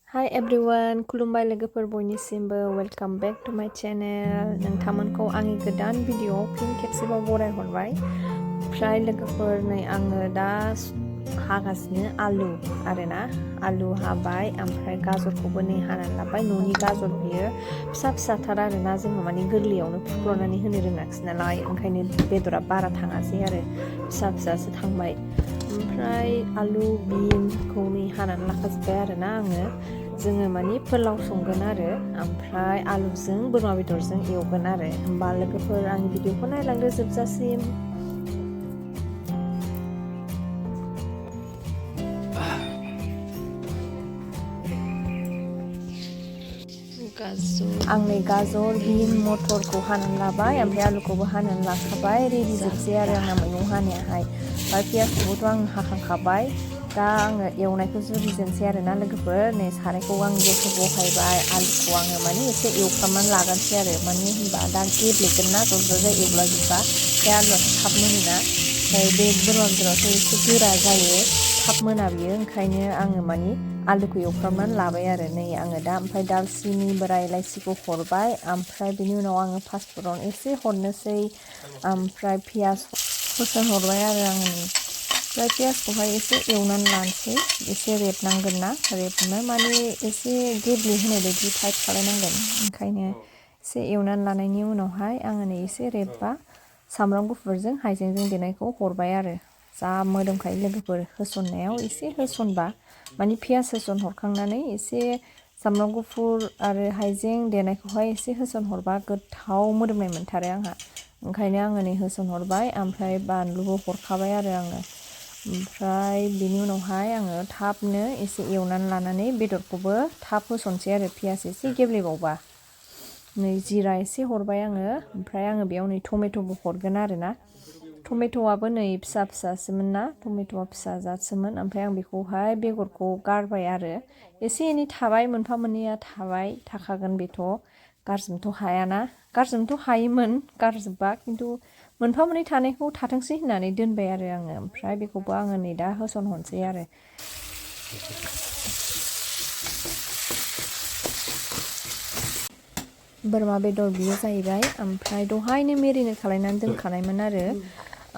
Hi everyone, खुलुमबाय लोगोफोर बयनिसिमबो welcome back to माय चेनेल। नोंथांमोनखौ आंनि गोदान भिडिअ'आव फिन खेबसेबाव बरायहरबाय। ओमफ्राय लोगोफोर नै आङो दा हागासिनो आलु आरोना। आलु हाबाय ओमफ्राय गाजरखौबो नै हानानै लाबाय। न'नि गाजर बियो फिसा फिसाथार आरोना, जोङो माने गोरलैयावनो फुख्ल'नानै होनो रोङाखिसै नालाय, ओंखायनो बेदरा बारा थाङासै आरो फिसा फिसासो थांबाय। ओमफ्राय आलु बिनखौ नै हानानै लाखाजोब्बाय आरोना आङो। जोङो माने पोलाव संगोन आरो, ओमफ्राय आलुजों बोरमा बेदरजों एवगोन आरो। होमबा लोगोफोर आंनि भिडिअखौ नायलांदो जोबजासिम। आं नै गाजर बिन मटरखौ हानानै लाबाय, ओमफ्राय आलुखौबो हानानै लाखाबाय। रेडि जोबसै आरो आंना मैगं हानायाहाय। ओमफ्राय पियासखौबोथ' आं हाखांखाबाय। दा आङो एवनायखौ जुरिजेनसै आरोना लोगोफोर। नै सारायखौ आं गेसाव बहायबाय। आलुखौ आङो माने एसे एवफ्रामनानै लागोनसै आरो, मानो होनबा दा गेब्लेगोन ना ज'ज' एवलाजोबबा बे आलुआसो थाब मोनोना। ओमफ्राय बे बोरमा बेदराथ' एसे गोरा जायो, थाब मोना बियो। ओंखायनो आङो माने आलुखौ एवफ्रामनानै लाबाय आरो। नै आङो दा ओमफ्राय दालचिनि बोराय इलाइचिखौ हरबाय, ओमफ्राय बिनि उनाव आङो पासफुरन एसे हरनोसै, ओमफ्राय पियास होसनहरबाय आरो आङो नै। ओमफ्राय पियासखौहाय एसे एवनानै लानोसै, एसे रेबनांगोन ना, रेबनो माने एसे गेब्लेहोनाय बायदि टाइप खालायनांगोन। ओंखायनो एसे एवनानै लानायनि उनावहाय आङो नै एसे रेबबा सामब्राम गुफुरजों हाइजेंजों देनायखौ हरबाय आरो। जा मोदोमखायो लोगोफोर, होसननायाव एसे होसनबा माने पियास होसनहरखांनानै एसे सामब्राम गुफुर आरो हाइजें देनायखौहाय एसे होसनहरबा गोथाव मोदोमनाय मोनथारो आंहा। ओंखायनो आङो नै होसनहरबाय, ओमफ्राय बानलुबो हरखाबाय आरो आङो। ओमफ्राय बिनि उनावहाय आङो थाबनो एसे एवनानै लानानै बेदरखौबो थाब होसनसै आरो, पियास एसे गेब्लेबावबा। नै जिरा एसे हरबाय आङो, ओमफ्राय आङो बेयाव नै टमेट'बो हरगोन आरोना। टमेट'आबो नै फिसा फिसासोमोन ना, टमेट'आ फिसा जादसोमोन। ओमफ्राय आं बेखौहाय बेगरखौ गारबाय आरो। एसे एनै थाबाय, मोनफा मोननैया थाबाय, थाखागोन बेथ', गारजोबनोथ' हायाना। गारजोबनोथ' हायोमोन गारजोबबा, खिन्थु मोनफा मोननै थानायखौ थाथोंसै होननानै दोनबाय आरो आङो। ओमफ्राय बेखौबो आङो नै दा होसनहरनोसै आरो। बोरमा बेदर बियो जाहैबाय, ओमफ्राय दहायनो मेरिनेट खालायनानै दोनखानायमोन आरो।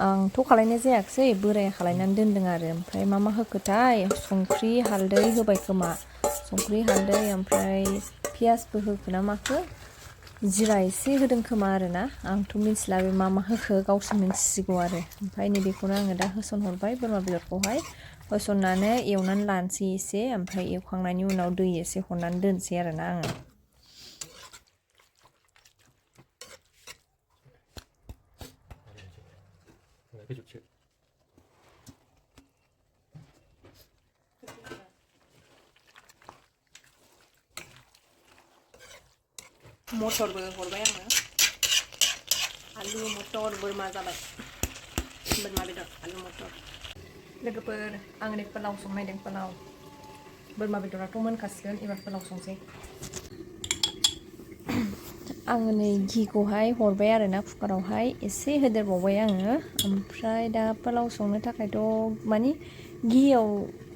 आंथ' खालायनाय जायाखिसै, बोराया खालायनानै दोनदों आरो। ओमफ्राय मा मा होखोथाय, संख्रि हालदै होबाय खोमा, संख्रि हालदै, ओमफ्राय पियासबो होखो ना माखो, जिरा एसे होदों खोमा आरोना। आंथ' मिथिला बे मा मा होखो, गावसो मिन्थिसिगौ आरो। ओमफ्राय नैबेखौनो आङो दा होसनहरबाय बोरमा बेदरखौहाय। होसननानै एवनानै लानोसै एसे, ओमफ्राय एवखांनायनि उनाव दै एसे हरनानै दोनसै आरोना आङो। मटरबो हरबाय आङो, आलु मटर बोरमा जाबाय, बोरमा बेदर आलु मटर। लोगोफोर आं नै पोलाव संनो नायदों, पोलाव। बोरमा बेदराथ' मोनखासिगोन, एबार पोलाव संसै। आङो नै घिखौहाय हरबाय आरोना कुकारावहाय, एसे होदेरबावबाय आङो। ओमफ्राय दा पोलाव संनो थाखायथ' माने घियाव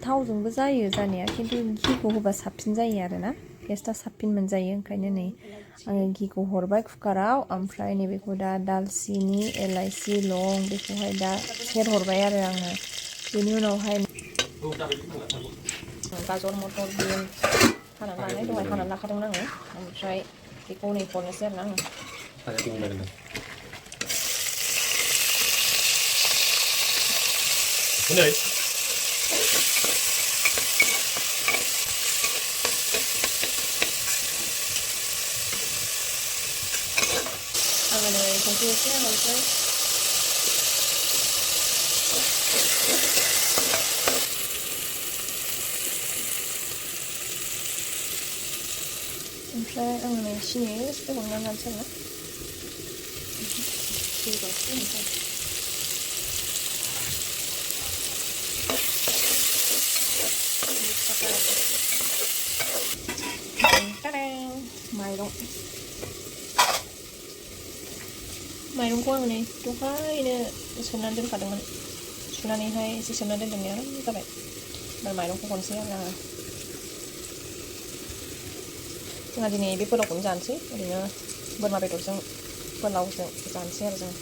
थावजोंबो जायो जानाया, खिन्थु घिखौ होबा साबसिन जायो आरोना, टेस्टआ साबसिन मोनजायो। ओंखायनो नै आङो घिखौ हरबाय कुकाराव, ओमफ्राय नैबेखौ दा दालचिनि इलाइचि लं बेखौहाय दा सेरहरबाय आरो आङो। बेनि उनावहाय गाजर मटर बिन हानानै लानाय, दहाय हानानै लाखादोंमोन आङो। ओमफ्राय बेखौ नै हरनोसै आरोना आङो। आङो नै संख्रि एसे हरसै। ओमफ्राय आङो नै सिनि एसे हरनानै लानोसै आरोना। सिनिखौ एसे होनोसै। माइरंखौ आङो नै दहायनो सोमनानै दोनखादोंमोन, सुनानैहाय एसे सोमनानै दोनदोंमोन, आराम जाबाय। एबार माइरंखौ हरनोसै आरो आङो। जोंहा दिनै बे पोलावखौनो जानोसै ओरैनो बोरमा बेदरजों पोलावजों जानोसै आरो जों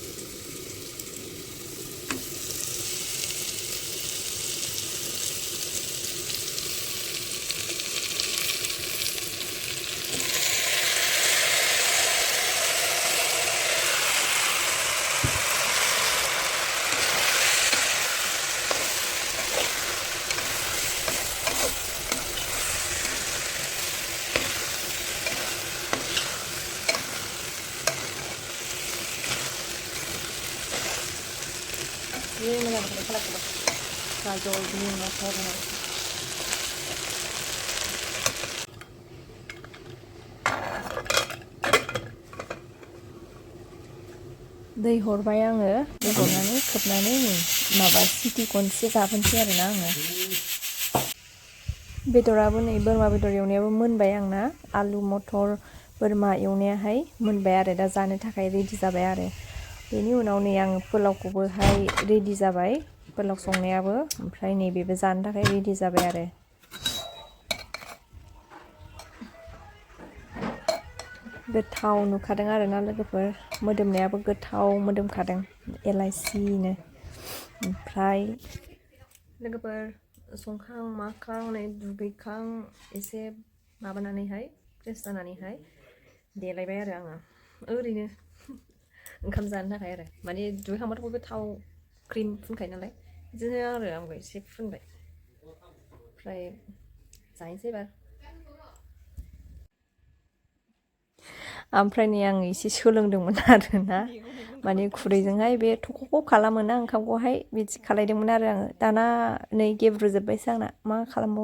ini mana boleh kalau gagal ini motor दै हरबाय आङो दै हरनानै खोबनानै माबा सिटि खनसे गाबोनसै आरोना आङो बेदराबो नै बोरमा बेदर एवनायाबो मोनबाय आंना आलु मटर बोरमा एवनायाहाय मोनबाय आरो दा जानो थाखाय रेडि जाबाय आरो बेनि उनाव नै आङो पोलावखौबोहाय रेडि जाबाय पोलाव संनायाबो ओमफ्राय नैबेबो जानो थाखाय रेडि जाबाय आरो गोथाव नुखादों आरोना लोगोफोर मोदोमनायाबो गोथाव मोदोमखादों एलाइसिनो ओमफ्राय लोगोफोर संखां माखां नै दुगैखां एसे माबानानैहाय फ्रेस जानानैहाय देलायबाय आरो आङो ओरैनो ओंखाम जानो थाखाय आरो माने दुगैखांबाथ' बयबो थाव क्रिम फुनखायो नालाय बिदिनो आरो आंबो एसे फुनबाय ओमफ्राय जाहैनोसै एबार ओमफ्राय नै आं एसे सोलोंदोंमोन आरोना माने खुरैजोंहाय बे थख'खौ खालामोना ओंखामखौहाय बिदि खालायदोंमोन आरो आङो दाना नै गेब्रुजोब्बायसो आंना मा खालामबावनो